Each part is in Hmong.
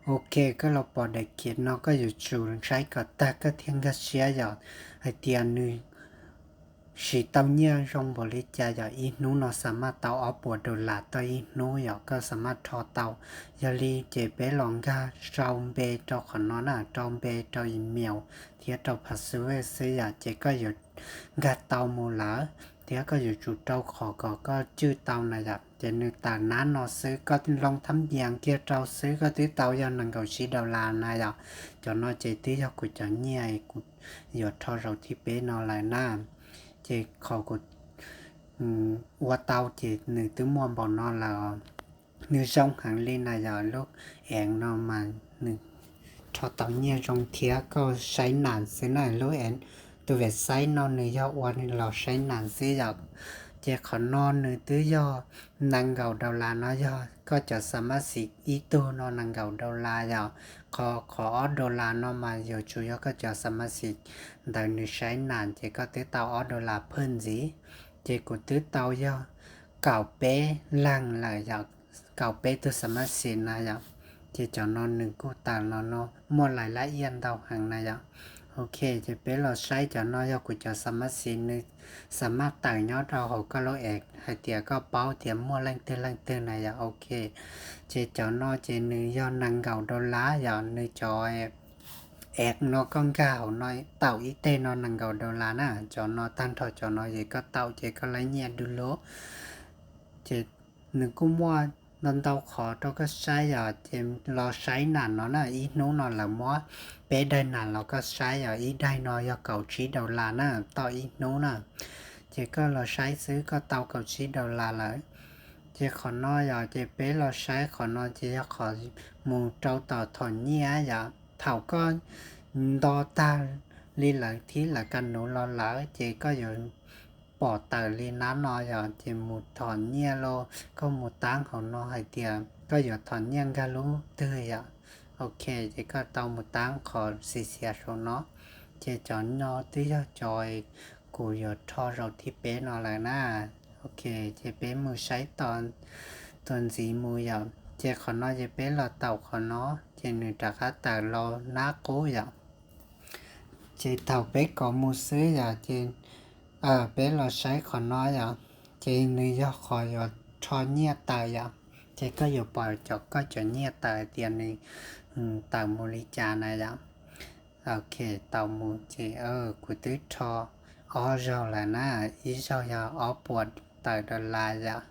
Ok, koj los pom daim khiv no koj yuav tsum saib kom tag koj thiaj nkag siab yom, hais tias nws siv tau nyiaj zoo npaum li cas yom. Ib hnub no xa maj tau ob puas dollar tau ib hnub yom, koj xa maj rho tau. Yog li ces peb los nkag rau npe rau qhov no na, rau npe rau email thiab rau password xwb yom, ces koj yuav nkag tau mus lawm thiab koj yuav tsum rau qhov kom koj cwj tau na yom. Ces nws tawm nab no xwb, koj loo thab npias kiag rau xwb koj twb tau yog nees nkaum tsib dollar na yom. Cov no ces twb yog kuv cov nyiaj kuv yuav rho zaum thib peb no lawm na. Ces qhov kuv ua tau ces nws twb muaj npaum no lawm. Nws zoo heev li na yom, lub ev no mas nws rho tau nyiaj zoo thiab koj saib nas xwb na, lub ev, tus website no nws yog ua los saib nas xwb yom. Ces qhov no nws twb yog nees nkaum dollar no, yog koj cov xa maj xis ib tug no nees nkaum dollar yom. Qhov, qhov ob dollar no mas yuav tsum yog koj cov xa maj xis ntawd nws saib nas ces koj twb tau ob dollar phaj ntxiv. Ces kuv twb tau yog kaum peb leeg lawm yom, kaum peb tug xa maj xis na yom. Ces cov no nws kuj tawm los no muaj lais laj iaj ntau heev na yom. Ok, ces peb los saib cov no yog kuv cov xa maj xis, nws xa maj tawm nyob rau hauv koj lub ev hais tias koj paub tias muaj leej twg leej twg na yom. Ok, ces cov no ces nws yog nees nkaum dollar yom, nws cov ev no koj nkag hauv no tau ib teg no nees nkaum dollar na. Cov no tag nrho cov no ces koj tau ces koj laib nyiaj du lug. Ces nws kuj muaj ntau ntau qhov rau koj saib yom, ces los saib nas no na, ib hnub no lawv muab peb daim nas los koj saib yom, ib daim no yog kaum tsib dollar na, tau ib hnub na. Ces koj los saib xwb koj tau kaum tsib dollar lawm. Ces qhov no yom, ces peb los saib qhov no ces yog qhov mus rau tom thom nyiaj yom. Thaum koj nto tag li lawv thib lawv ka nuv los lawm ces koj yuav pom tawm li nab no yom, ces mus thom nyiaj los koj mus taab hauv no hais tias koj yuav thom nyiaj nkag lub twg yom. Ok, ces koj tau mus taab qhov xiav xiav saum no. Ces cov no twb yog cov kuv yuav rho zaum thib peb no lawm na. Ok, ces peb mus saib tos tus ntxiv mus yom. Ces qhov no ces peb los taum qhov no ces nws rov qab tawm los nab qub yom. Ces thaum peb kov mus xwb yom, ces peb los saib qhov no yom, ces nws yog qhov yuav rho nyiaj tawm yom. Ces koj yuav pom cov, koj cov nyiaj tawm hais tias nws tawm mus li cas na yom. Ok, tau mus ces kuv twb rho ob zaug lawm na, ib zaug yog ob puas tawm dollar yom.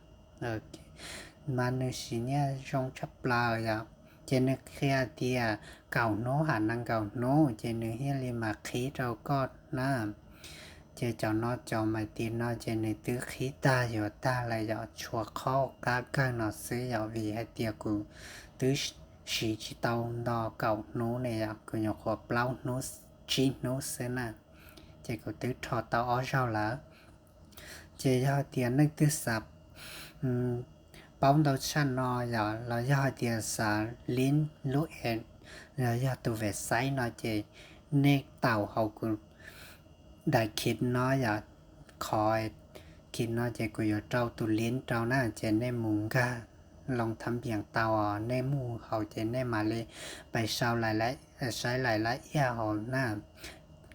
Mas nws siv nyiaj zoo tshaj plaws yom. Ces nws qhia tias kaum hnub ham nees nkaum hnub ces nws thiaj li mam qhib rau koj na. Ces cov no cov mais tis no ces nws twb qhib tag yuav tag lawm yom, tshuav qhov qab kawg no xwb yom, vim hais tias kuv twb siv tsis tau nto kaum hnub ne yom, kuv nyuam qhuav plaub hnub tsib hnub xwb na. Ces kuv twb rho tau ob zaug lawm. Ces yog hais tias nej twb xav paub ntau tshaj no yom, los yog hais tias xav lib lub app los yog tus website no ces nej taum hauv kuv daim khiv no yom, qhov khiv no ces kuv yuav rau tus lib rau na, ces nej mus nkag loo thab npias tau os, nej mus hauv ces nej mam li pais sau saib lais laj iaj hauv na.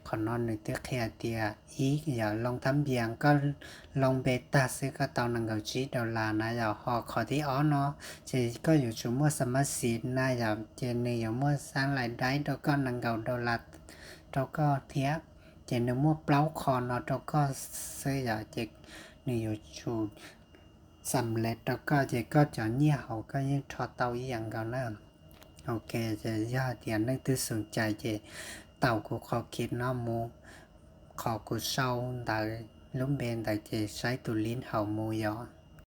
Qhov no nws twb qhia tias ib yom, loo thab npias koj loo npe tag xwb koj tau nees nkaum tsib dollar na yom, ho qhov thib ob no ces koj yuav tsum muaj xa mab xis na yom, ces nws yuav muaj xab lais daib rau koj nees nkaum dollar rau koj thiab. Ces nws muaj plaub qho no rau koj xwb yom, ces nws yuav tsum xam lev rau koj ces koj cov nyiaj hauv koj yeej rho tau ib yam nkaus na. Ok, ces yog hais tias nej twb xum cai ces taum kuv qhov khiv no mus, qhov kuv sau ntawd lub npe ntawd ces saib tus lib hauv mus yom.